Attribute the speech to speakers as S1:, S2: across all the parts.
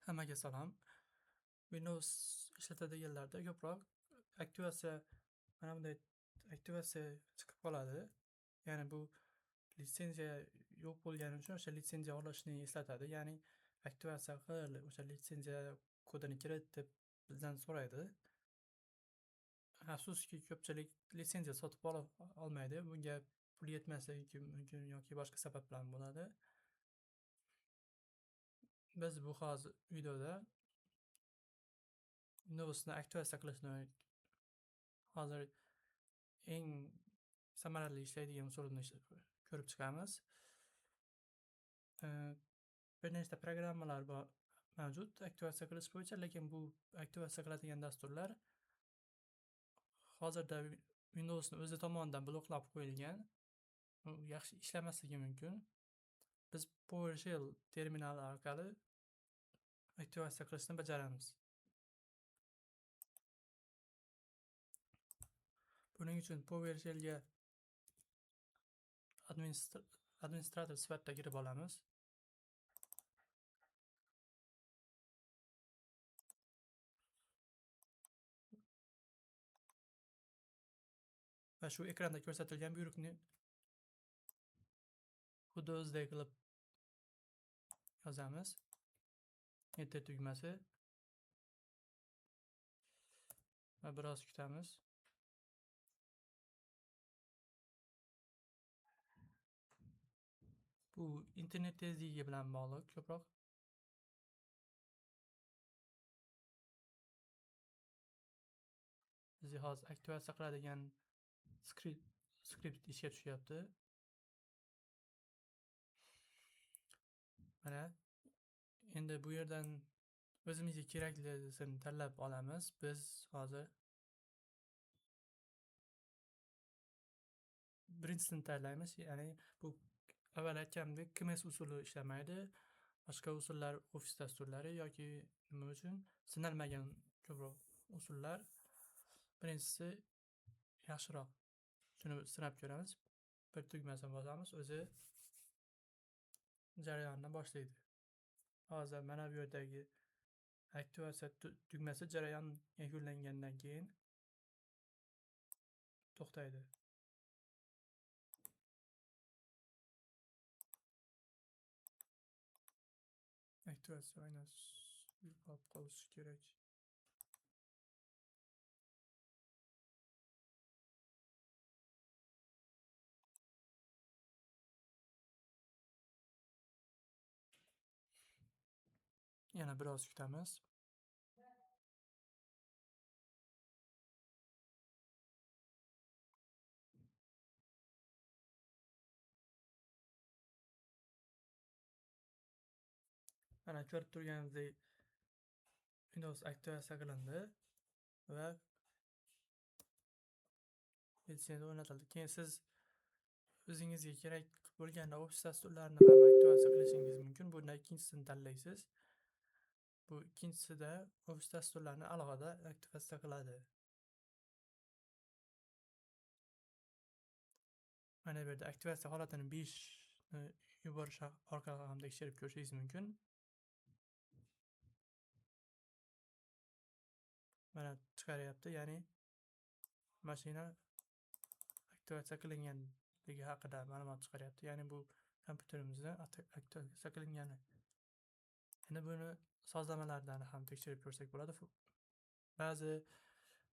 S1: Hammaga salom. Windows ishlatadiganlarda ko'proq aktivatsiya, mana bunday aktivatsiya chiqib qoladi. Ya'ni bu litsenziya yo'q bo'lgani uchun o'sha litsenziya olishni eslatadi. Ya'ni aktivatsiya qil, o'sha litsenziya kodini kirit deb bizdan so'raydi. Afsuski, ko'pchilik litsenziya sotib olmaydi. Bunga pul yetmasligi mumkin yoki boshqa sabab bilan bo'ladi. Biz bu hozir videoda Windows'ni aktivatsiya qilishni hozir eng samarali ishlaydigan usulini ko'rib chiqamiz. Bir nechta programmalar bor mavjud aktivatsiya qilish bo'yicha, lekin bu aktivatsiya qiladigan dasturlar hozirda Windows'ni o'zi tomonidan bloklab qo'yilgan. U yaxshi ishlamasligi mumkin. Biz PowerShell terminali orqali aktivatsiya qilishni bajaramiz. Buning uchun PowerShellga administrator sifatida kirib olamiz. Va shu ekranda ko'rsatilgan buyruqni xuddi o'ziday qilib yozamiz. Enter tugmasi va biroz kutamiz. Bu internet tezligi bilan bog'liq ko'proq. Biz hozir aktivatsiya qiladigan skript ishga tushyapti. Mana endi bu yerdan o'zimizga keraklisini tanlab olamiz. Biz hozir birinchisini tanlaymiz. Ya'ni bu avval aytganimdek KMS usuli ishlamaydi. Boshqa usullar, Office dasturlari yoki nima uchun sinalmagan ko'proq usullar. Birinchisi yaxshiroq. Shuni sinab ko'ramiz. Bir tugmasini bosamiz, o'zi jarayonni boshlaydi. Hozir mana bu yerdagi aktivatsiya tugmasi jarayon yakunlangandan keyin to'xtaydi. Aktivatsiya oynasi yo'qolib qolishi kerak. Yana biroz kutamiz. Mana ko'rib turganingizdek Windows aktivatsiya qilindi va litsenziya o'rnatildi. Keyin siz o'zingizga kerak bo'lgan Office dasturlarini ham aktivatsiya qilishingiz mumkin. Bunda ikkinchisini tanlaysiz. Bu ikkinchisida Office dasturlarini alohida aktivatsiya qiladi. Mana bu yerda aktivatsiya holatini 5 ni yuborish orqali ham tekshirib ko'rishingiz mumkin. Mana chiqaryapti, ya'ni mashina aktivatsiya qilinganligi haqida ma'lumot chiqaryapti. Ya'ni bu kompyuterimizda aktivatsiya qilingani. Endi buni sozlamalardan ham tekshirib ko'rsak bo'ladi. Ba'zi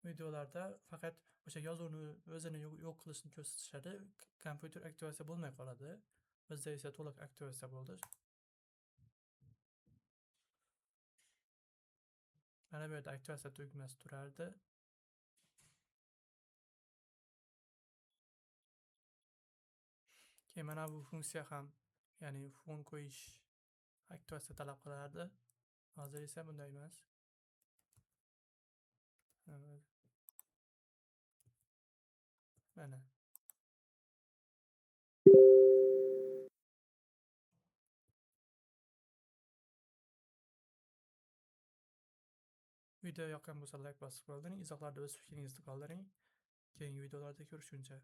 S1: videolarda faqat o'sha yozuvni o'zini yo'q qilishni ko'rsatishadi. Kompyuter aktivatsiya bo'lmay qoladi. Bizda esa to'liq aktivatsiya bo'ldi. Mana bu yerda aktivatsiya tugmasi turardi. Keyin mana bu funksiya ham, ya'ni fon qo'yish aktivatsiya talab qilardi. Hozir esa bunday emas. Mana. Video yoqqan bo'lsa like bosib qoldiring, izohlarda o'z fikringizni qoldiring. Keyingi videolarda ko'rishguncha.